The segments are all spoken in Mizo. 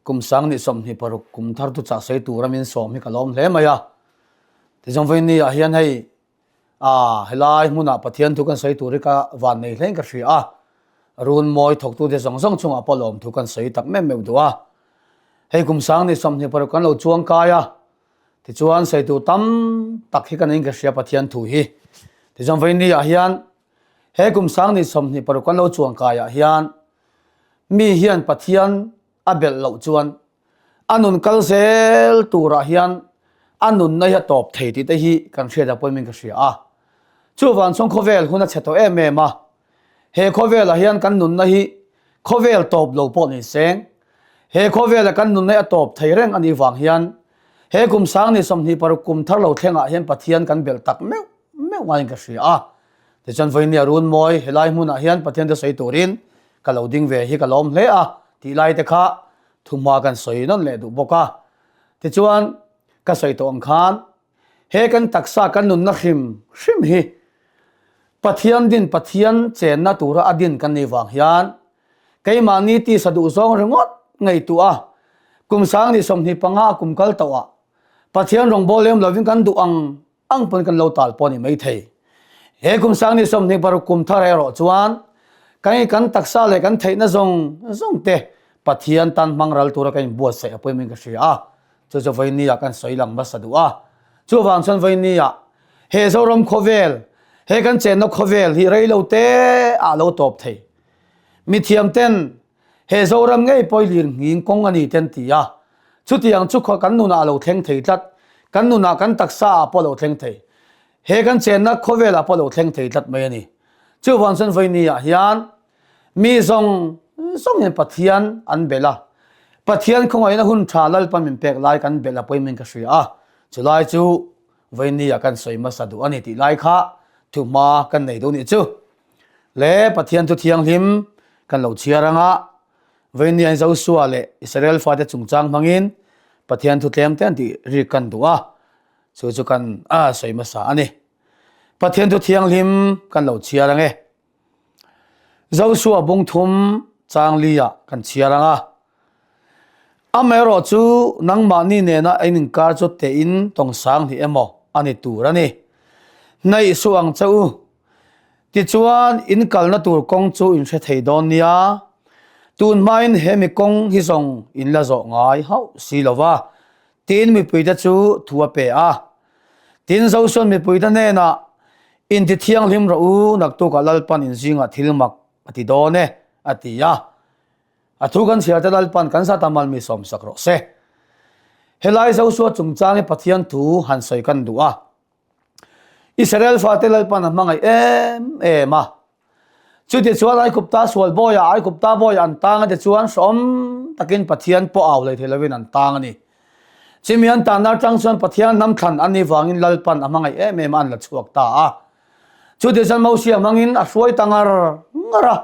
Kum 2026 kum thar chu chah sawi tura min sawm hi ka lawm hle mai a. Tichuan vawiin ah hian hei ah helai hmunah Pathian thu kan sawi tur hi ka van nei hlein ka hria a. Run mawi thawktute zawng zawng chungah pawh lawm thu kan sawi tak meuh meuh duh a. Hei kum 2026 kan lo chuang kai a. Tichuan sawi tur tam tak hi ka neiin ka hria Pathian thu hi. Tichuan vawiin ah hian he kum 2026 kan lo chuang kaiah hian Mi hian Pathian a belh loh chuan a nun kal zel turah hian a nunna hi a tawp thei tih te hi kan hriat a pawimawhin ka hria a. Chuvang chuan khawvel hun a chhe tawh em em a, he khawvelah hian kan nunna hi khawvel tawp lo pawh ni seng, he khawvela kan nunna hi a tawp thei reng a nih vang hian he kum 2026 kum thar lo thlengah hian Pathian kan belh tak meuh meuh ngaiin ka hria a. Tichuan vawinia run mawi helai hmunah hian Pathian te sawi turin ka lo ding ve hi ka lawm hle a tih lai te kha thuhma kan sawi nawn leh duh bawk a. Tichuan ka sawi tawh ang khan he kan taksa kan nunna hrim hrim hi Pathian din Pathian chenna tura a din kan nih vang hian keimahni tisa duh zawng ringawt ngaihtuah a kum 2025 a kum kal tawh ah Pathian rawngbawl lem lovin kan duh ang ang pawn kan lo tal pawh a ni maithei. He kum 2026 kum thar erawh chuan kan kan taksa leh kan theihna zawng zawng te Pathian tan hmang ral tura kan inbuatsaih a pawimawhin ka hria a, chu chu vawinia kan sawi lang hmasa duh a. Chuvang chuan vawinia he Zoram khawvel, he kan chenna khawvel hi rei lo te ah lo tawp thei. Mithiam ten He Zoram ngei pawi lir nghing kawng a ni ten ti a, chutiang chu khaw kan nunah a lo thleng thei tlat, kan nunah kan taksa ah pawh a lo thleng thei, he kan chenna khawvel ah pawh a lo thleng thei tlat mai a ni. Chuvang chuan vawiini ah hian mi zawng zawng hian Pathian an belh a, Pathian khawngaihna hun tha Lalpan min pek lai kan belh a pawimawhin ka hria a, chulai chu vawiini ah kan sawi hmasa duh a ni tih lai kha thuhma kan nei duh nih chu. Le Pathian thu thianghlim kan lo chhiar anga Vawinia Josua leh Israel fate chungchang hmangin Pathian thu tlem te an tih rik kan duh a, chu chu kan a sawi hmasa a ni. Pathian thu thianghlim kan lo chhiar ange. Josua bung thum chang li ah kan chhiar anga. Amaherawh chu nangmahni nena in inkar chu tein tawng sang hnih emaw a ni tur a ni. Hnaih suh ang che u. Tichuan, in kalna tur kawng chu in hre thei dawn nia. Tun hmain he mi kawng hi zawng in la zawh ngai hauh si lo va, tiin mipuite chu thu a pe a. Tin, Josuan mipuite hnenah, Inti thianghlim rawh u, naktukah Lalpan in zingah thil mak a ti dawn e, a ti a. A thu kan chhiar te Lalpan kan zat amal mi sawmsak rawh se. Helai Josua chungchang hi Pathian thu han sawi kan duh a. Israel fate Lalpan a hmangaih em em a. Chutichuan Aigupta sual bawiah Aigupta bawiah an tang a tichuan hrehawm takin Pathian pawh au leh thei lovin an tang a ni. Chumi an tanna atang chuan Pathian hnam thlan an nih vangin Lalpan a hmangaih em em a an la chhuak ta a. Chutichuan Mosia hmangin a hruai ta ngar ngar a.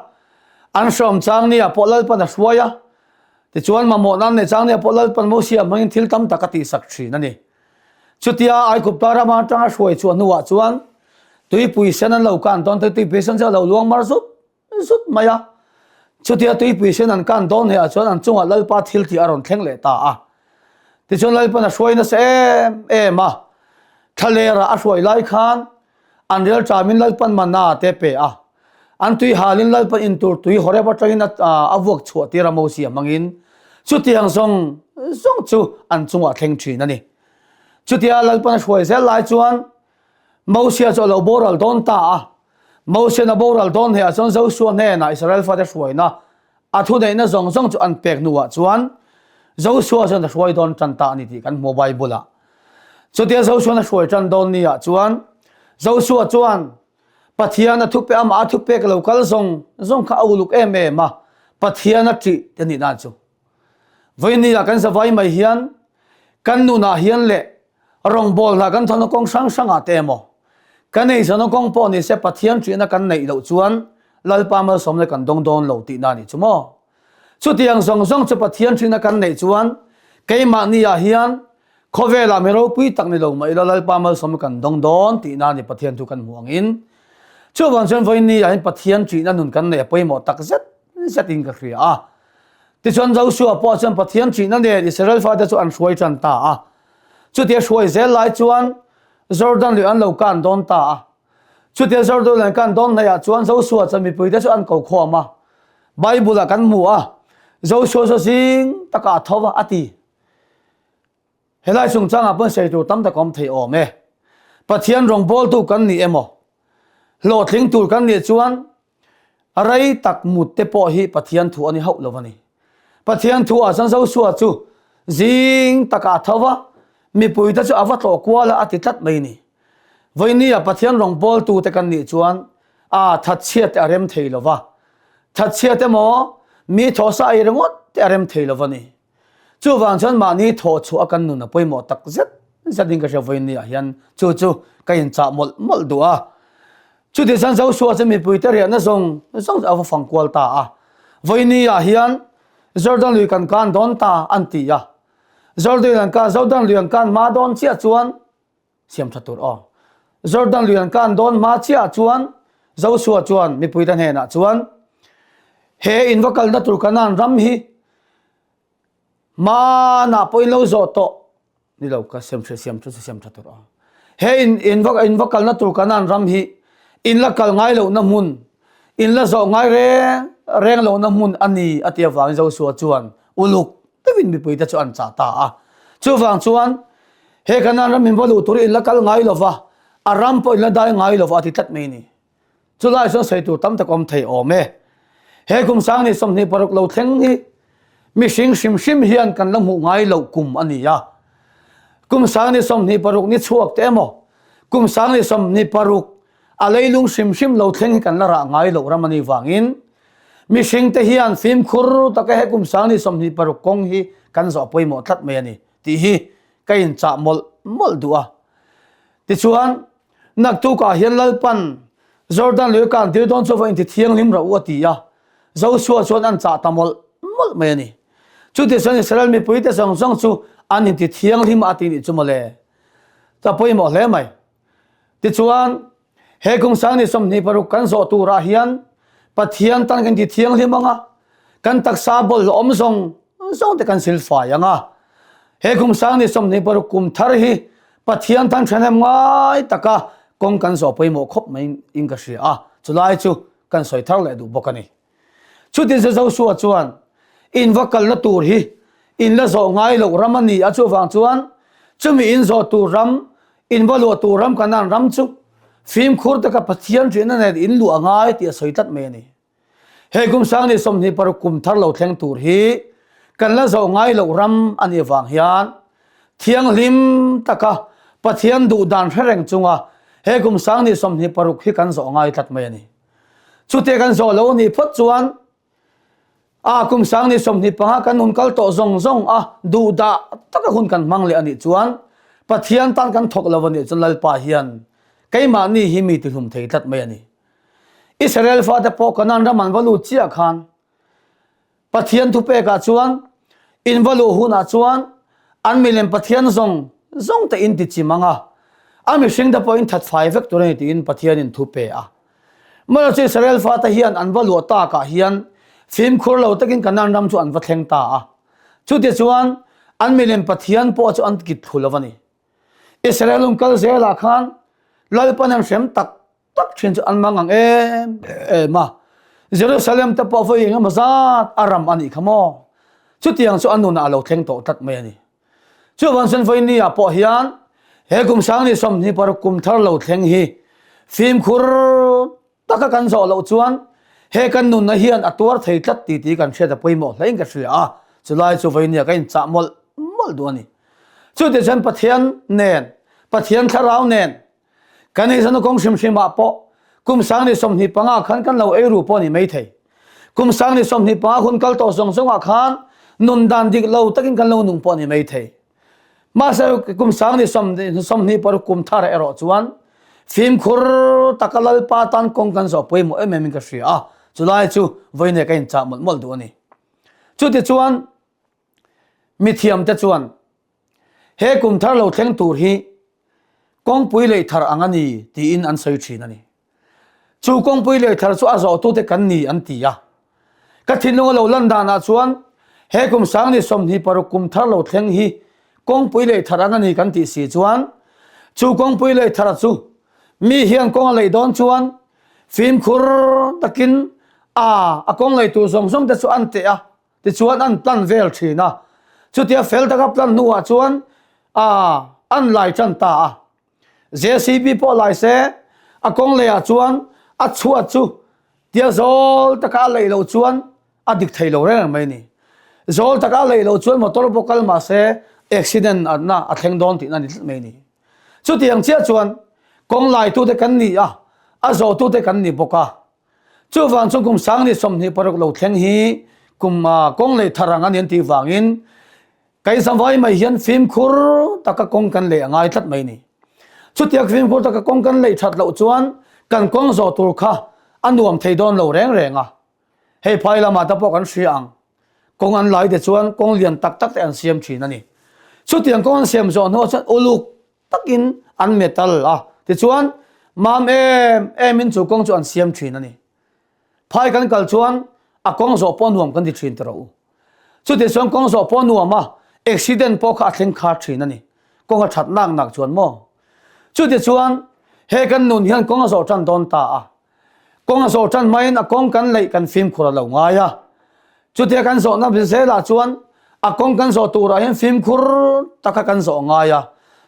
An hrehawm chang nia pawh Lalpan a hruai a. Tichuan mamawhna an neih chang nia pawh Lalpan Mosia hmangin thil tam tak a tihsak thin a ni. Chutia Aigupta rama atanga hruai chhuah hnuah chuan tuipui sen an lo kan dawn te tuipui sen chu a lo luang mar zut zut mai a. Chutia tuipui sen an kan dawn hehah chuan an chungah Lalpa thil tih a rawn thleng leh ta a. Tichuan Lalpan a hruai nasa em em a. Thlalerah a hruai lai khan an rel ṭamin Lalpan mana te pe a. An tui halin Lalpan in tur tui Horeb aṭangin a vuak chhuah tir a Mosia hmangin chutiang zawng zawng chu an chungah thleng ṭhin a ni. Chutia Lalpan a hruai zel lai chuan Mosia chu a lo boral dawn ta a. Mosian a boral dawn hehah chuan Josua hnenah Israel fate hruaina a thuneihna zawng zawng chu an pek hnuah chuan Josua chuan a hruai dawn ṭan ta a ni tih kan hmu Bible-ah. Chutia Josuan a hruai ṭan dawn niah chuan Josua chuan Pathian a thupe amah a thupek lo kal zawng zawng kha a uluk em em a, Pathian a ṭih te nih dan chu. Vawinia kan zavai mai hian kan nunah hian leh Rawngbâwl hna kan thawhna kawng hrang hrangah te emaw, kan eizawnna kawng pawh ni se Pathian ṭihna kan neih loh chuan Lalpa malsawmna kan dawng dawn lo tihna a nih chu maw? Chutiang zawng zawng chu Pathian ṭihna kan neih chuan keimahniah hian khawvelah mi ropui tak ni lo mah ila Lalpa malsawmna kan dawng dawn tihna a ni Pathian thu kan hmuh angin. Chuvang chuan vawiinniah hian Pathian ṭihna nun kan neih a pawimawh tak zet zetin ka hria a. Tichuan Joshua pawh chuan Pathian ṭihna nen Israel fate chu an hruai ṭan ta a. Chutia hruai zel lai chuan Jordan lui an lo kan dawn ta a. Chutia Jordan lui an kan dawn hnaihah chuan Joshua chuan mipuite chu an ko khawm a. Bible-ah kan hmu a, Joshua chu zing takah a tho va, a ti. Helai chungchangah pawn sawi tur tam tak a awm thei awm e. Pathian rawngbawltu kan ni emaw, hlawhtling tur kan nih chuan rei tak mut te pawh hi Pathian thu a ni hauh lo a ni. Pathian thu ah chuan Joshua chu zing takah a tho va, mipui te chu a va tlawh kual a, a ti tlat mai a ni. Vawinia Pathian rawngbawltu te kan nih chuan a thatchhiat te a rem thei lo va, thatchhiat emaw mi thawhsa ei ringawt te a rem thei lo va ni. Chuvang chuan mahni thawh chhuah a kan nun a pawimawh tak zet zet in ka hria vawiin ah hian chu chu ka inchah mawlh mawlh duh a. Chuti chuan Joshua chu mipuite riahna zawng zawng chu a va fang kual ta a. Vawiin ah hian Jordan lui kan kan dawn ta an ti a. Jordan an kan Jordan lui an kan hma dawn chiah chuan siam tha tur aw. Jordan lui an kan dawn hma chiah chuan Joshua chuan mipuite hnenah chuan he in va kalna tur Kanaan ram hi hmanah pawh in lo zawh tawh ni lo ka siam tha siam tha siam tha tur aw. He in in va in va kalna tur Kanaan ram hi in la kal ngai lohna hmun in la zawh ngai reng reng lohna hmun a ni a ti avangin Joshua chuan uluk deuhin mipuite chu an chah ta a. Chuvang chuan He Kanaan ram in va luh tur in la kal ngai lo va, a ram pawh in la dai ngai lo va a ti tlat mai a ni. Chulai chuan sawi tur tam tak awm thei awm e. He kum sang ni 26 lo thleng hi mihring hrim hrim hian kan la hmuh ngai loh kum a ni a. Kum sang ni 26 ni chhuak te emaw, kum sang ni 26 a leilung hrim hrim lo thleng hi kan la rah ngai loh ram a nih vangin mihring te hian fimkhur taka he kum sang ni 26 kawng hi kan zawh pawimawh tlat mai a ni. tih hi ka inchah mawlh mawlh duh a. Tichuan, naktukah hian Lalpan Jordan lui kan tir dawn chu va inti thianghlim rawh u a ti a. Joshua chuan an chah ta mawlh mawlh mai a ni. Chutichuan Israel mipuite zawng zawng chu an inti thianghlim a ti nih chu mawle. Ta pawimawh hle mai. Tichuan, he kum sang ni 26 kan zawh turah hian Pathian tan kan ti thianghlim ang a, kan taksa bawlhhlawh awm zawng zawng te kan silfai ang a. He kum sang ni 26 kum thar hi Pathian tan thahnem ngai taka kawng kan zawh pawimawh khawp mai in ka hria a, chulai chu kan sawi thar leh duh bawk a ni. Chutin se Joshua chuan in va kalna tur hi in la zawh ngai loh ram a ni a, chuvang chuan chumi in zawh tur ram in va luah tur ram Kanaan ram chu fimkhur taka Pathian ṭihna nen in luah a ngai tih a sawi tlat mai a ni. He kum sang ni 26 kum thar lo thleng tur hi kan la zawh ngai loh ram a nih avang hian thianghlim taka Pathian duh dan hre reng chunga he kum sang ni 26 hi kan zawh ngai tlat mai a ni. Chutia kan zawh lo nih phawt chuan a kum sang ni 25 kan hun kal tawh zawng zawng a duhdah taka hun kan hmang leh a nih chuan Pathian tan kan thawk lo a nih chuan Lalpa hian keimahni hi mi tihlum thei tlat mai a ni. Israel fate pawh Kanaan ram an va lut chiah khan Pathian thupekah chuan in va luh hunah chuan an milem Pathian zawng zawng te in ti chim ang a, a mihring te pawh in that fai vek tur a ni tiin Pathianin thu pe a. Mara chu Israel fate hian an va luah takah hian fimkhur lo takin Kanaan ram chu an va thleng ta a. Chutichuan an milem Pathian pawh chu an kit thlu lo a ni. Israel um kal zelah khan Lalpan an hrem tak tak thin chu an mang ang em em a. Jerusalem te pawh vawi engemaw zat a ram a nih kha maw. Chutiang chu a nunah a lo thleng tawh tlat mai a ni. Chuvang chuan vawiin ah pawh hian he kum sang ni 26 kum thar lo thleng hi fimkhur taka kan zawh loh chuan he kan nunna hian a tuar thei tlat ti tih kan hriat a pawimawh hle in ka hria a. Chulai chu vawiin ah ka inchah mawlh mawlh duh a ni. Chutichuan Pathian nen, Pathian thlarau nen Kan eizawnna kawng hrim hrim ah pawh kum sang ni 25 khan kan lo ei ru pawh a ni mai thei. Kum sang ni 25 hun kal tawh zawng zawng ah khan nun dan dik lo takin kan lo nung pawh a ni mai thei. Mahse kum sang ni 26 kum thar erawh chuan fimkhur taka Lalpa tan kawng kan zawh pawimawh em em in ka hria a, chulai chu vawiin ka inchah mawlh mawlh duh a ni. Chutichuan mithiamte chuan He kum thar lo thleng tur hi kawngpui lei thar ang a ni tiin an sawi thin a ni. Chu kawngpui lei thar chu a zawhtute kan ni an ti a. Ka thinlung a lo lan danah chuan He kum sang ni 26 kum thar lo thleng hi kawngpui lei thar ang a ni kan tih si chuan chu kawngpui lei thar chu mi hian kawng a lei dawn chuan fimkhur takin a a kawng lei tur zawng zawng te chu an teh a tichuan an plan vel thin a. Chutia fel taka plan hnuah chuan a an lai tan ta a. JCB pawh lai se a kawng leiah chuan a chhuat chu tia zawl taka a leih loh chuan a dik thei lo reng reng mai a ni. Zawl taka a leih loh chuan motor pawh kal mah se accident atna a thleng dawn tihna a ni tlat mai a ni. Chutiang chiah chuan kawng laitute kan ni a, a zawhtute kan ni bawk a. Chuvang chuan kum sang ni 26 lo thleng hi kum kawng lei thar ang a ni an tih vangin Kei zavai mai hian fimkhur taka kawng kan lei a ngai tlat mai ni. Chutiang fimkhur taka kawng kan lei that loh chuan kan kawng zawh tur kha a nuam thei dawn lo reng reng a. Hei phai lamah te pawh kan hria ang. Kawng an lai te chuan kawng lian tak tak te an siam thin a ni. Chutiang kawng an siam zawh hnuah chuan uluk takin an metal a, tichuan mam em emin chu kawng chu an siam thin a ni. Phai kan kal chuan a kawng zawh pawh nuam kan ti thin tawh u. Chuti chuan kawng zawh pawh nuam a, accident pawh kha a thleng khar thin a ni. Kawng a that nak nak chuan maw? Chuti chuan he kan nun hian kawng a zawh tan dawn ta a. Kawng a zawh tan hmain a kawng kan leih kan fimkhur a lo ngai a. Chutia kan zawhna zelah chuan a kawng kan zawh turah hian fimkhur taka kan zawh ngai a.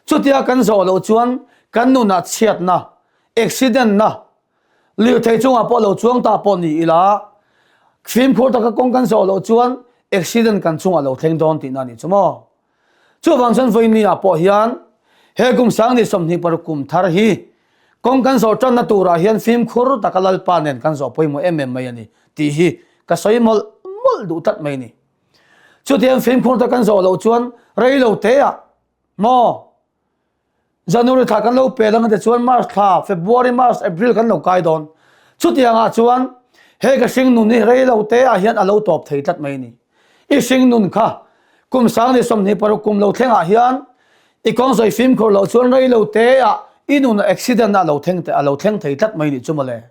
Chutia kan zawh loh chuan kan nunah chhiatna, accident na, Lirthei chungah pawh lo chuang ta pawh ni ila, fimkhur taka kawng kan zawh loh chuan accident kan chungah lo thleng dawn tihna a nih chu maw. Chuvang chuan vawinia pawh hian he kum sang ni 26 kum thar hi kawng kan zawh tanna turah hian fimkhur taka Lalpa nen kan zawh pawimawh em em mai a ni tih hi ka sawi mawlh mawlh duh tlat mai a ni. Chutiang fimkhur taka kan zawh loh chuan rei lo teah maw January thla kan lo pel ang te chuan March thla, February, March, April kan lo kai dawn. Chutiangah chuan he ka hringnun hi rei lo te ah hian a lo tawp thei tlat mai a ni. I hringnun kha kum sang ni 26 kum lo thlengah hian i kawng sawi fimkhur loh chuan rei lo te ah i nun accident ah lo thleng a lo thleng thei tlat mai ni chu mawle.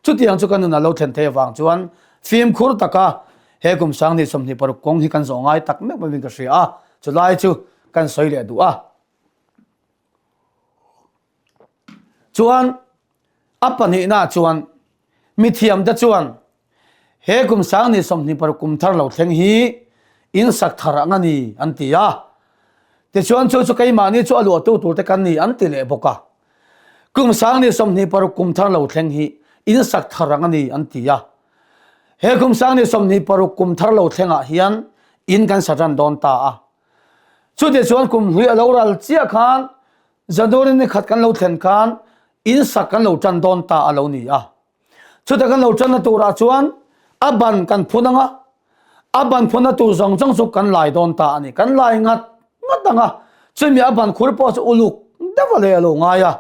Chutiang chu ka nun a lo thlen thei avang chuan fimkhur taka he kum sang ni 26 kawng hi kan zawh ngai tak meuh meuhin ka hria a, chulai chu kan sawi leh duh a. Chuan a pahnihna chuan mithiamte chuan he kum sang ni 26 kum thar lo thleng hi in sak thar ang a ni an ti a. Tichuan chu chu keimahni chu a luahtu turte kan ni an ti leh bawk a. Kum sang ni 26 kum thar lo thleng hi in sak thar ang a ni an ti a. He kum sang ni 26 kum thar lo thlengah hian in kan sa tan dawn ta a. Chuti chuan kum hlui a lo ral chiah khan January ni khat kan lo thlen khan in sak kan lo tan dawn ta a lo ni a. Chuta kan lo tanna turah chuan a ban kan phun anga a ban phunna tur zawng zawng chu kan lai dawn ta a ni. Kan lai ngat ngat anga chumi a ban khur pawh chu uluk deuh a lei a lo ngai a.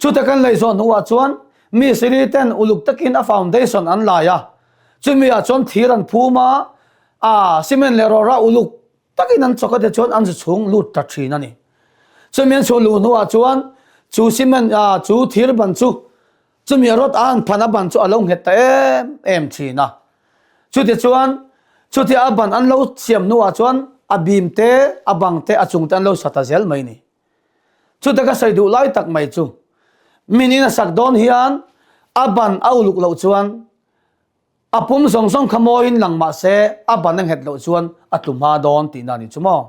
Chuta kan lei zawh hnuah chuan mi siri ten uluk takin a foundation an lai a. Chumi ah chuan thir an phum a, a cement leh rawra uluk takin an chawk a te chuan an zu chhung lut ta thin a ni. Chumi an chhung luh hnuah chuan chu cement a chu thir ban chu chumi a rawt a an phan a ban chu a lo nghet ta em em thin a. Chuti chuan chutia a ban an lo siam hnuah chuan a bim te a bang te a chung te an lo sa ta zel mai ni. Chuta ka sawi duh lai tak mai chu min in a sak dawn hian a ban a uluk loh chuan A pum zawng zawng kha mawiin lang mah se a ban a nghet loh chuan a tlu hma dawn tihna a ni chu maw?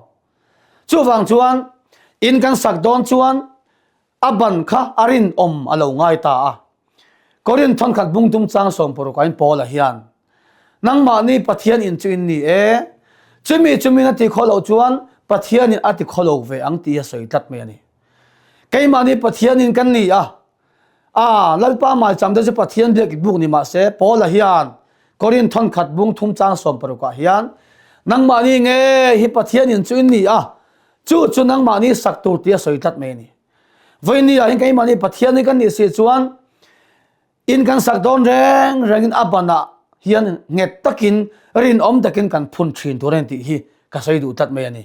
Chuvang chuan in kan sak dawn chuan a ban kha a rinawm a lo ngai ta a. Korinth thawnkhat bungtum chang sawmparuk-ah Paula hian, Nangmahni Pathian in chu in ni e, chumi chumin a ti khaw loh chuan Pathianin a ti khaw lo ve ang tih a sawi tlat mai a ni. Keimahni Pathian in kan ni a, A, Lalpa maicham te chu Pathian biak i buk ni mah se, Paula hian Korinth thawnkhat bung thum chang 16 ah hian, Nangmahni nge hi Pathian in chu in ni a, chu chu nangmahni sak tur tih a sawi tlat mai a ni. Vawiin ah hian keimahni Pathian hi kan nih si chuan in kan sak dawn reng rengin a banah hian nghet takin rinawm takin kan phun thin tur a ni tih hi ka sawi duh tlat mai a ni.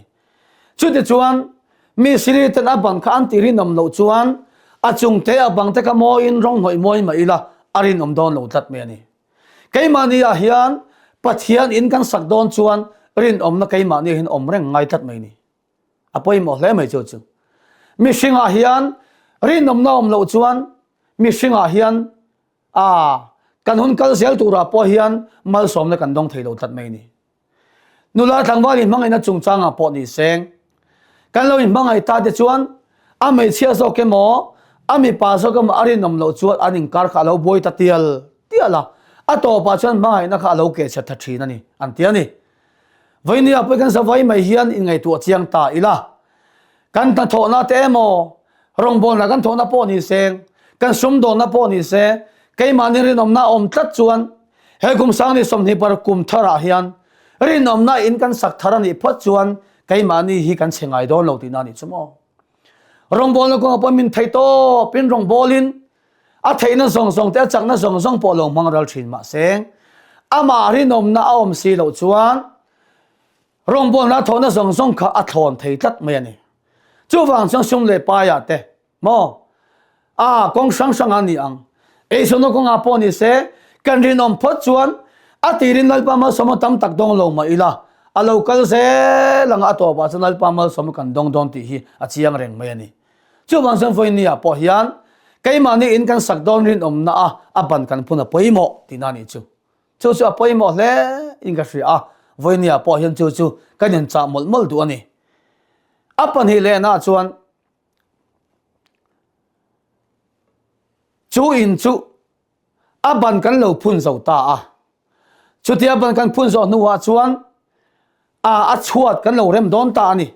Chutichuan, mi siri ten a bang kha an ti rinawm loh chuan a chung te a bang te kha mawiin rawng hnawih mawi mah ila a rinawm dawn lo tlat mai a ni. Keimahni ah hian Pathian in kan sak dawn chuan Rinawmna keimahni hian awm reng ngai tlat mai ni. A pawimawh hle mai chu chu. Mihringah hian rinawmna awm loh chuan mihringah hian a kan hun kal zel turah pawh hian malsawmna kan dawng thei lo tlat mai ni. Nula tlangval inhmangaihna chungchangah pawh ni seng. Kan lo inhmangaih ta te chuan a hmeichhia zawk emaw a mipa zawk emaw a rinawm loh chuan an inkar kha a lo buai ta tial tial a, a tawpah chuan hmangaihna kha a lo keh chhe tha thin a ni an ti a ni. Vainia pawh kan zavai mai hian inngaihtuah chiang ta ila. Kan hnathawhna te emaw rawngbawlna kan thawhna pawh ni seng, kan sumdawnna pawh ni se, keimahni rinawmna a awm tlat chuan He kum sangni 21 kum tharah hian rinawmna in kan sak thar a nih phawt chuan keimahni hi kan chhe ngai dawn lo tihna a nih chu maw. Rawngbawlna kawngah pawh min thei tawpin rawngbawlin a theihna zawng zawng te a chakna zawng zawng pawh lo hmang ral thin mahse amah rinawmna a awm si loh chuan rawngbawlna a thawhna zawng zawng kha a thlawn thei tlat mai a ni. Chuvang chuan sum leh paiah te Maw? A, kawng hrang hrang a ni ang. Eizawnna kawngah pawh ni se, kan rinawm phawt chuan a tirin Lalpa malsawmna tam tak dawng lo mah ila, a lo kal zel anga a tawpah chuan Lalpa malsawmna kan dawng dawn tih hi a chiang reng mai a ni. Chuvang chuan vawinia pawh hian keimahni in kan sak dawn rinawmna a a ban kan phun a pawimawh tihna a nih chu. Chu chu a pawimawh hle in ka hria a, vawinia pawh hian chu chu kan inchah mawlh mawlh duh a ni. A pahnih lehnaah chuan Chu in chu a ban kan lo phun zo ta a. Chutia ban kan phun zawh hnuah chuan a a chhuat kan lo rem dawn ta a ni.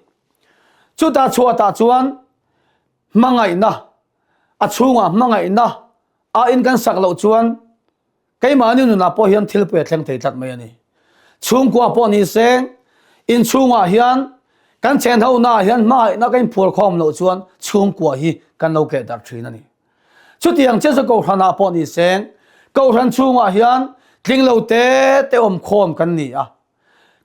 Chuta chhuatah chuan hmangaihna a chhungah hmangaihna a in kan sak loh chuan Keimahni nunah pawh hian thil pui a thleng thei tlat mai a ni. Chhungkua pawh ni se, inchhungah hian kan chen honaah hian hmangaihna ka inphuar khawm loh chuan chhungkua hi kan lo keh darh thin a ni. Chutiang chiah chu Kohhranah pawh ni se, Kohhran chhungah hian tling lo te te awm khawm kan ni a.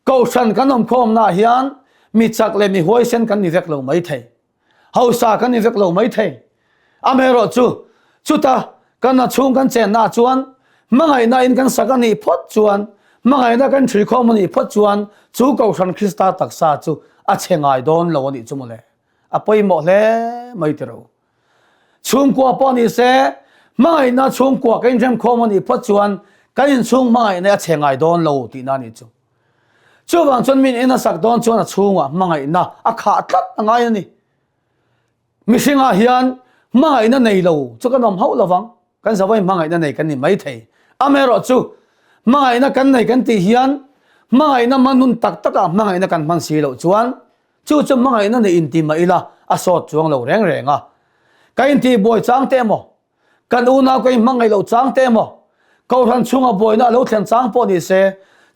Kohhran kan awm khawmnaah hian mi chak leh mi huaisen kan ni vek lo mai thei. Hausa kan ni vek lo mai thei. Amaherawh chu, chuta kan a chhung kan chenna chuan hmangaihna in kan sak a nih phawt chuan, hmangaihna kan ṭhui khawm a nih phawt chuan chu Kohhran Krista taksa chu a chhe ngai dawn lo a nih chu mawle. A pawimawh hle mai tiro. Chhungkua pawh ni se, hmangaihna chhungkua kan inrem khawm a nih phawt chuan kan inchhung hmangaihna a chhe ngai dawn lo tihna a nih chu. Chuvang chuan min en a sak dawn chuan a chhungah hmangaihna a khah tlat a ngai a ni. Mihringah hian hmangaihna nei lo chu kan awm hauh lovang. Kan zavai hmangaihna nei kan ni mai thei. Amaherawh chu hmangaihna kan nei kan tih hian hmangaihna hman hun tak takah hmangaihna kan hman si loh chuan chu chu hmangaihna nei inti mah ila a sawt chuang lo reng reng a. Ka intihbuai chang te emaw Kan unau ka inhmangaih loh chang te emaw, Kohhran chhunga buaina a lo thlen chang pawh ni se,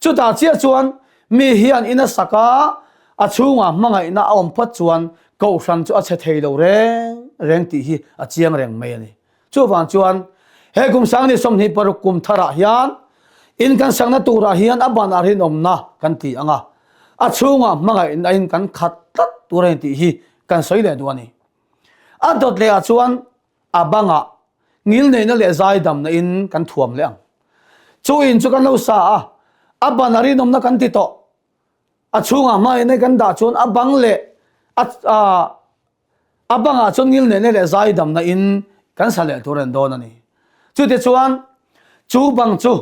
chutah chiah chuan mi hian in a sak a, a chhungah hmangaihna a awm phawt chuan Kohhran chu a chhe thei lo reng reng tih hi a chiang reng mai a ni. Chuvang chuan he kum sangni 26 kum tharah hian in kan sakna turah hian a banah rinawmna kan ti ang a, a chhungah hmangaihna in kan khat tlat tur a ni tih hi kan sawi leh duh a ni. A dawt lehah chuan A bangah ngilneihna leh zaidamna in kan thuam leh ang. Chu in chu kan lo sa a, a ban a rinawmna kan ti tawh. A chhungah hmainei kan dah chuan a bang leh a a bangah chuan ngilneihna leh zaidamna in kan sa leh tur an dawn a ni. Chutichuan chu bang chu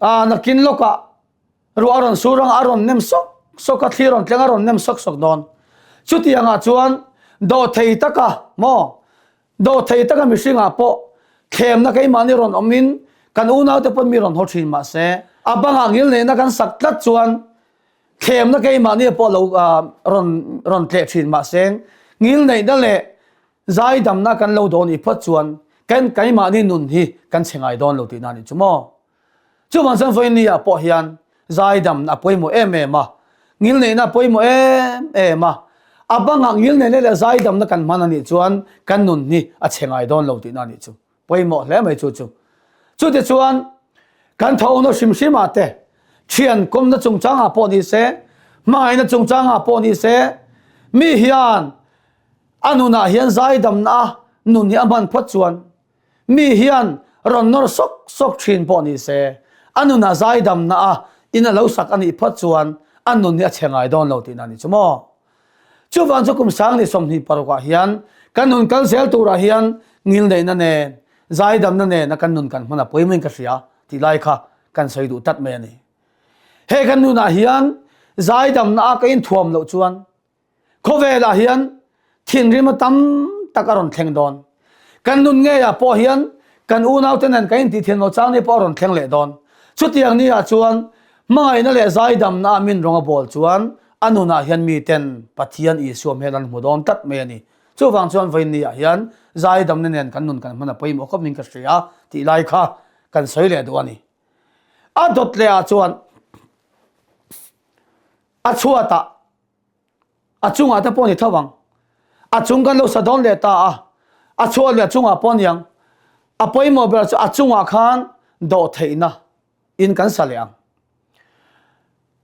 a nakin lawkah Ruah a rawn sur ang a, a rawn nem sawk sawk a, thli rawn tleng a rawn nem sawk sawk dawn. Chutiangah chuan dawhthei taka maw, dawhthei taka mihringah pawh thlemna keimahni rawn awmin kan unaute pawn mi rawn haw thin mahse a bangah ngilneihna kan sak tlat chuan thlemna keimahni pawh lo rawn rawn tleh thin mahse ngilneihna leh zaidamna kan lo dawn i phawt chuan kan keimahni nun hi kan chhe ngai dawn lo tihna a nih chu maw. Chuvang chuan vawinia pawh hian zaidamna a pawimawh em em a, ngilneihna a pawimawh em em a. A bangah ngilneihna leh zaidamna kan hman a nih chuan kan nun hi a chhe ngai dawn lo tihna a nih chu. Pawimawh hle mai chu chu. Chutichuan kan tho na hrim hrimah te, thian kawmna chungchangah pawh ni se, hmangaihna chungchangah pawh ni se, mi hian a nunah hian zaidamna a nun hi a hman phawt chuan Mi hian rawn nawr sawk sawk thin pawh ni se, a nunah zaidamna a in a lo sak a nih phawt chuan a nun hi a chhe ngai dawn lo tihna a ni chu maw. Chuvang chu kum 2026 ah hian kan nun kal zel turah hian ngilneihna nen, zaidamna nen a kan nun kan hman a pawimawhin ka hria tih lai kha kan sawi duh tlat mai a ni. He kan nunah hian zaidamna a ka inthuam loh chuan Khawvelah hian thinrim a tam tak a rawn thleng dawn. Kan nun ngeiah pawh hian kan unaute nen kan intihthian lo chang ni pawh a rawn thleng leh dawn. Chutiang ni ah chuan hmangaihna leh zaidamna a min rawng a bawl chuan a nunah hian miten Pathian Isua hmel an hmu dawn tlat mai a ni. Chuvang chuan vawiin ni ah hian zaidamna nen kan nun kan hman a pawimawh khawp min ka hria tih lai kha kan sawi leh duh a ni. A dawt leh ah chuan a chhuatah a chungah te pawh ni tho ang a chung kan lo sa dawn leh ta a a chhuat leh a chungah pawh ni ang a pawimawh ber chu a chungah khan dawh theihna in kan sa leh ang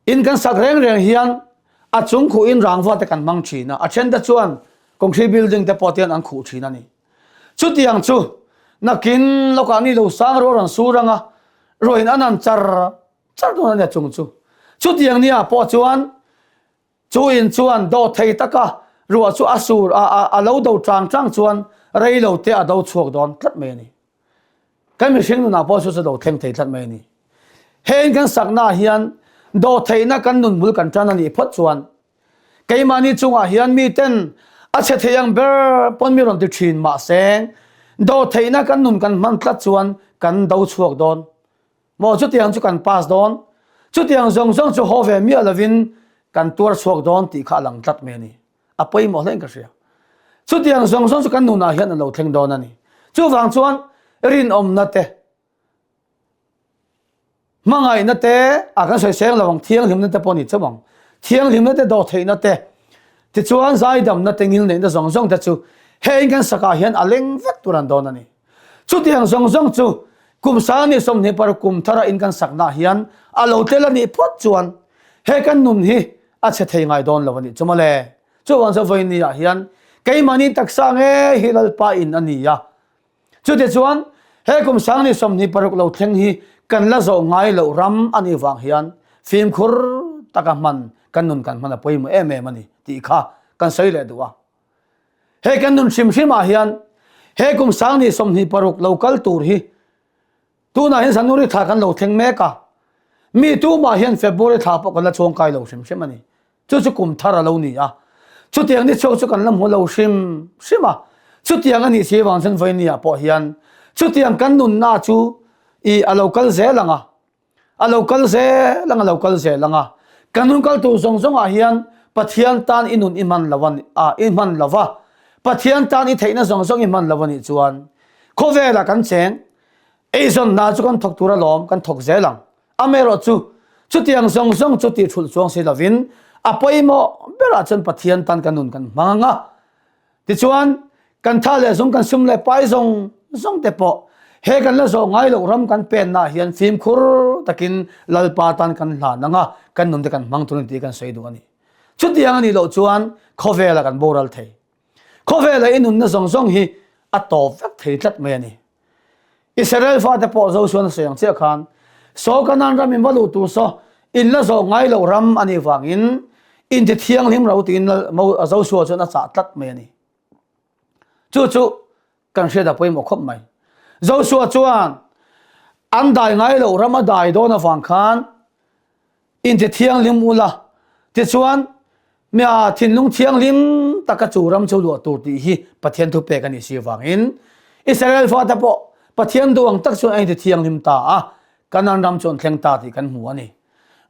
in kan sak reng reng hian a chung khuh in rangva te kan hmang thin a a then te chuan concrete building te pawh te hian an khuh thin a ni chutiang chu nakin lawkah ni lo sang ruah rawn sur anga ruahin an han char char dawn a nia chung chu. Chutiang nia pawh chuan chu in chuan dawh thei taka ruah chu a sur a, a, a lo do tang tang chuan rei lo te a do chhuak dawn tlat mai a ni. Kan mihring nunah pawh chu chu do thleng thei tlat mai a ni. Heng kan sakna hian dawh theihna kan nun bul kan tan a nih phawt chuan keimahni chungah hian miten a chhe thei ang ber pawn mi rawn ti thin mahse dawh theihna kan nun kan hman tlat chuan kan do chhuak dawn. Maw chutiang chu kan pass dawn, chutiang zawng zawng chu haw ve miah lovin kan tuar chhuak dawn tih kha a lang tlat mai a ni. A pawimawh hlein ka hria. Chutiang zawng zawng chu kan nunah hian a lo thleng dawn a ni. Chuvang chuan rinawmna te, hmangaihna te, a kan sawi seng lo ang, thianghlimna te pawh a ni chauh ang. Thianghlimna te, dawhtheihna te, tichuan zaidamna te, ngilneihna zawng zawng te chu heng kan sakah hian a leng vek tur an dawn a ni. Chutiang zawng zawng chu kum 2026 kum thara in kan sakna hian a lo tel a nih phawt chuan he kan nun hi a chhe thei ngai dawn lo a nih chu mawle. Chuvang chu vawiin ah hian keimahni taksa nge hi Lalpa in a ni a. Chutichuan he kum 2026 lo thleng hi kan la zawh ngai loh ram a nih vang hian fimkhur taka hman kan nun kan hman a pawimawh em em a ni tih kha kan sawi leh duh a. He kan nun hrim hrim ah hian he kum 2026 lo kal tur hi tunah hian January thla kan lo thleng mek a, mi tumah hian February thla pawh kan la chhuang kai lo hrim hrim a ni. Chu chu kum thar a lo ni a, chutiang ni chhuak chu kan la hmu lo hrim hrim a, chutiang a nih si vang chuan vawiin ni ah pawh hian chutiang kan nunna chu i a lo kal zel ang a. A lo kal zel ang, a lo kal zel ang a. Kan hun kal tur zawng zawngah hian Pathian tan i nun i hman lo a, i hman lo va. Pathian tan i theihna zawng zawng i hman lo a nih chuan khawvelah kan cheng, eizawnna chu kan thawk tur alawm, kan thawk zel ang. Amaherawh chu, chutiang zawng zawng chu tih thulh chuang si lovin a pawimawh berah chuan Pathian tan kan nun kan hmang ang a. Tichuan, kan tha leh zung kan sum leh pai zawng zawng te pawh he kan la zawh ngai loh ram kan penna ah hian fimkhur takin Lalpa tan kan hlan ang a, kan nun te kan hmang tur a ni tih kan sawi duh a ni. Chutiang a nih loh chuan khawvela kan boral thei. Khawvela i nunna zawng zawng hi a tawp vek thei tlat mai a ni. Israel fate pawh Joshua a sawi ang chiah khan, Saw Kanaan ram in va luh tur saw in la zawh ngai loh ram a nih vangin in ti thianghlim ro tiin Joshua chuan a chah tlat mai a ni. Chu chu kan hriat a pawimawh khawp mai. Joshua chuan an dai ngai loh ram a dai dawn avang khan Inti thianghlim ula, tichuan mia thinlung thianghlim taka chu ram chu luah tur tih hi Pathian thu pek a nih si avangin Israel fate pawh Pathian duh ang tak chuan a inti thianghlim ta a, Kanaan ram chu an thleng ta tih kan hmu a ni.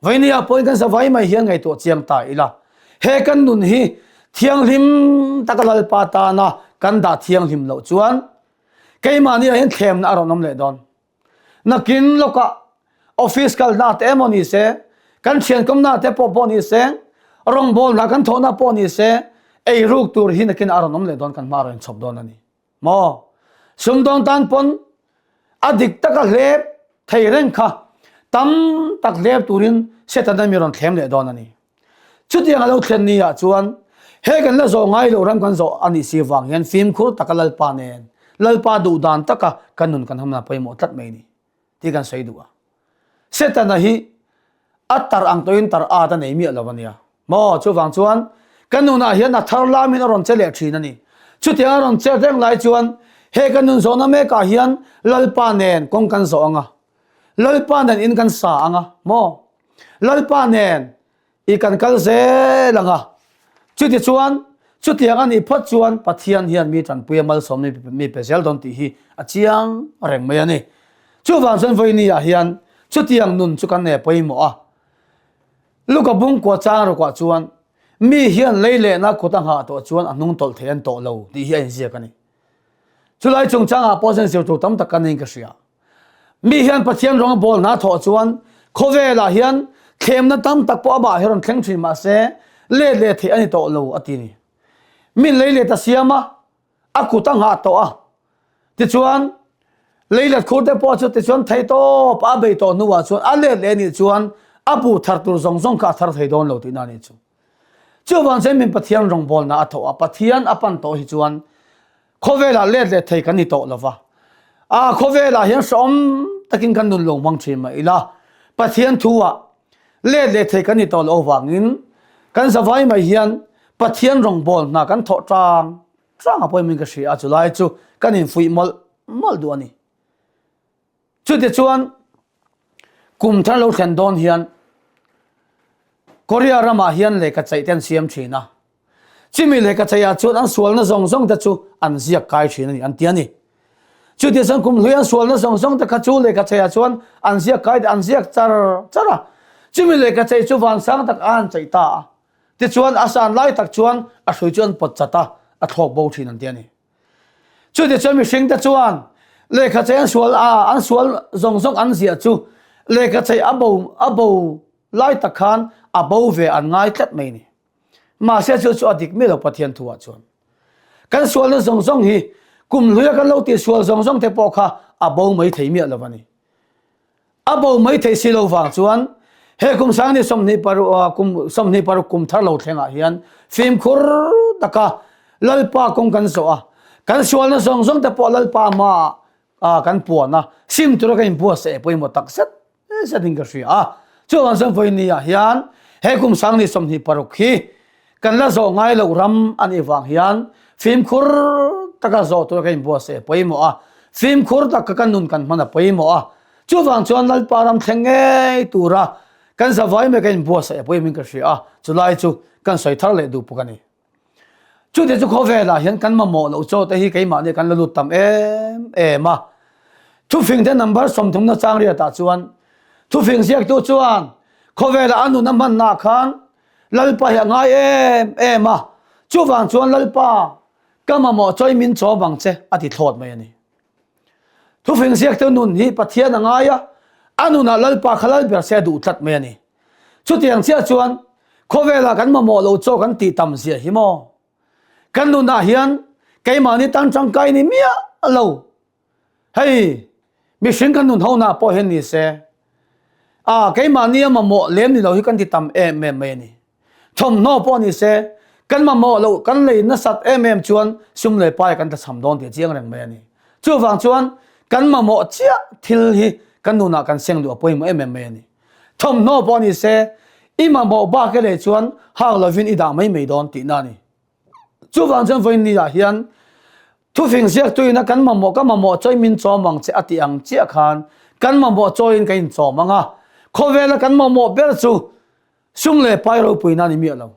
Vainia pawhin kan zavai mai hian ngaihtuah chiang ta ila, he kan nun hi thianghlim taka Lalpa tana kan dah thianghlim loh chuan keimahni ah hian thlemna a rawn awm leh dawn. Nakin lawkah office kalna te emaw ni se, kan thian kawmna te pawh pawh ni se, rawngbawlna kan thawhna pawh ni se, eiruk tur hi nakin a rawn awm leh dawn kan hma a rawn inchhawp dawn a ni. Maw? Sumdawng tan pawn a dik taka hlep thei reng kha tam tak hlep turin Setana mi rawn thlem leh dawn a ni. Chutiang a lo thlen ni ah chuan he kan la zawh ngai loh ram kan zawh a nih si vang hian fimkhur taka Lalpa nen, Lalpa duh dan taka kan nun kan hamna pawimawh tlat mai ni tih kan sawi duh a. Setana hi A tar ang tawhin tar at a nei miah lo a nia. Maw? Chuvang chuan ka nunah hian a thar lamin a rawn che leh thin a ni. Chutiang a rawn che reng lai chuan he ka nun zawhna mekah hian Lalpa nen kawng kan zawh ang a, Lalpa nen in kan sa ang a, maw? Lalpa nen i kan kal zel ang a. Chutichuan, chutiang a nih phawt chuan Pathian hian mi tanpuia malsawm mi pe zel dawn tih hi a chiang reng mai a ni. Chuvang chuan vawinia hian chutiang nun chu kan nei pawimawh a. Luka bungkua chang rukah chuan mi hian lei lehna kut a nghah tawh chuan a hnung tawlh thei an tawh lo tih hi a inziak a ni. Chulai chungchangah pawh chuan zir tur tam tak kan neiin ka hria. Mi hian Pathian rawng a bawl hna thawh chuan khawvelah hian thlemna tam tak pawh amah hi rawn thleng thin mah se let leh theih a ni tawh lo a ti ni. Min lei let a siam a, a kut a nghah tawh a. Tichuan leilet khur te pawh chu tichuan thei tawp a bei tawh hnuah chuan a let leh nih chuan a buh thar tur zawng zawng kha a thar thei dawn lo tihna a nih chu. Chuvang chuan min Pathian rawngbawlna a thawh a, Pathian a pan tawh hi chuan Khawvelah let leh thei kan ni tawh lova, a khawvelah hian hrehawm takin kan nun lo hmang thin mah ila, Pathian thu-ah let leh thei kan ni tawh loh avangin kan zavai mai hian Pathian rawngbâwl hna kan thawh ṭang ṭang a pawimawhin ka hria a, chulai chu kan infuih mawlh mawlh duh a ni. Chutichuan kum thar lo thlen dawn hian Korea ramah hian lehkha chaih te an siam thin a, chumi lehkha chaihah chuan an sualna zawng zawng te chu an ziak kai thin a ni an ti a ni. Chutichuan kum hlui an sualna zawng zawng te kha chu lehkha chaihah chuan an ziak kai an ziak char char a, chumi lehkha chaih chu vansang tak a han chaih ta a, tichuan a san lai tak chuan a hrui chu an pawt chat a, a thlawk bo thin an ti a ni. Chutichuan mihringte chuan lehkha chei an sual a, an sual zawng zawng an ziah chu lehkha chei a bo a bo lai tak khan a bo ve an ngai tlat mai ni. Mahse chu chu a dik miah lo Pathian thuah chuan. Kan sualna zawng zawng hi kum hluia kan lo tih sual zawng zawng te pawh kha a bo mai thei miah lo a ni. A bo mai thei si lo vang chuan he kum sangni 26 kum 26 kum thar lo thlengah hian fimkhur taka Lalpa kawng kan zawh a, kan sualna zawng zawng te pawh Lalpa hmaah kan puan a, sim tura kan inbuatsaih pawimawh tak zet zetin ka hria a. Chuvang chuan vawinia hian he kum sangni 26 hi kan la zawh ngai loh ram a nih vang hian fimkhur taka zawh tura kan inbuatsaih a pawimawh a, fimkhur taka kan nun kan hman a pawimawh a. Chuvang chuan Lalpa ram thleng ngei tura kan zavai mai kan inbuatsaih a pawimawhin ka hria a, chulai chu kan sawi thar leh duh bawk a ni. Chute chu khawvelah hian kan mamawh loh chaw te hi keimahni kan la lut tam em em a. Thufing te number 30 na chang riatah chuan thufing ziaktu chuan khawvelah a nun a hmannaah khan Lalpa hi a ngai em em a, chuvang chuan Lalpa ka mamawh chawi min chawm ang che a ti thlawt mai a ni. Thufing ziaktu nun hi Pathian a ngai a, a nunah Lalpa kha lal ber se a duh tlat mai a ni. Chutiang chiah chuan khawvelah kan mamawh lo chaw kan tih tam zia hi maw? Kan nunah hian keimahni tan tangkai ni miah lo. Hei mihring kan nun hona pawh hian ni se a keimahni a mamawh lem ni lo hi kan ti tam em em mai a ni. Thawmhnaw pawh ni se kan mamawh loh kan lei nasat em em chuan sum leh pai kan tlachham dawn tih a chiang reng mai a ni. Chuvang chuan kan mamawh chiah thil hi kan nunah kan seng duh a pawimawh em em mai a ni. Thawmhnaw pawh ni se i mamawh bak e leh chuan hak lovin i dah mai mai dawn tihna a ni. Chuvang chuan vawiin ah hian thufing ziaktuin a kan mamawh ka mamawh chawi min chawm ang che a tih ang chiah khan kan mamawh chawiin kan inchawm ang a, khawvela kan mamawh ber chu sum leh pai ropuina a ni miah lo.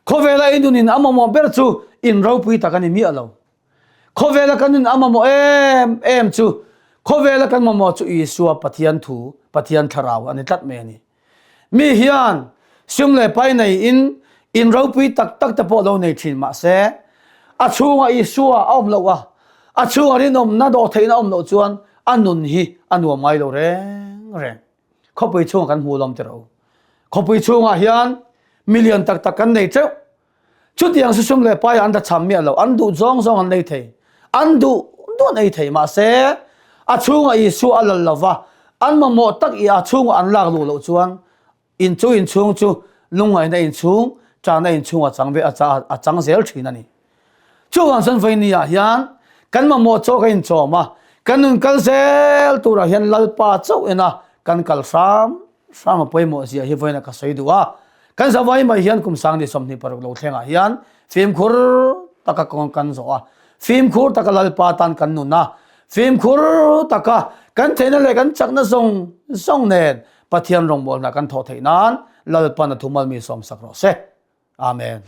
Khawvela i nunin a mamawh ber chu in ropui tak a ni miah lo. Khawvela kan nun a mamawh em em chu khawvela kan mamawh chu Isua Pathian thu, Pathian thlarau a ni tlat mai a ni. Mi hian sum leh pai nei in in ropui tak tak te pawh lo nei thin mah se a chhunga Isua a awm loh a, a chhunga rinawmna dawhtheihna a awm loh chuan a nun hi a nuam ngai lo reng reng. Khawpui chhungah kan hmu lawm tiro. Khawpui chhungah hian million tak tak kan nei teuh. Chutiang chu sum leh pai an tlachham miah lo. An duh zawng zawng an nei thei. An duh duh an ei thei. Mahse, a chhungah Isua a lal lova, an mamawh tak i a chhungah an lak luh loh chuan in chu inchhung chu lungngaihna inchhung, ṭahna inchhung a chang ve a a chang zel ṭhin a ni. Chuvang chuan vawiin ah hian kan mamawh chaw kan inchawm a, kan nun kal zel turah hian Lalpa chauh ina kan kal hram. hram a pawimawh zia hi vawiin a ka sawi duh a. Kan zavai mai hian kum sang ni 26 lo thlengah hian fimkhur taka kawng kan zawh a, fimkhur taka Lalpa tan kan nun a, fimkhur taka kan theihna leh kan chakna zawng zawng nen Pathian rawngbawlna kan thawh theih nan Lalpan a thumal mi sawmsak rawh se. Amen.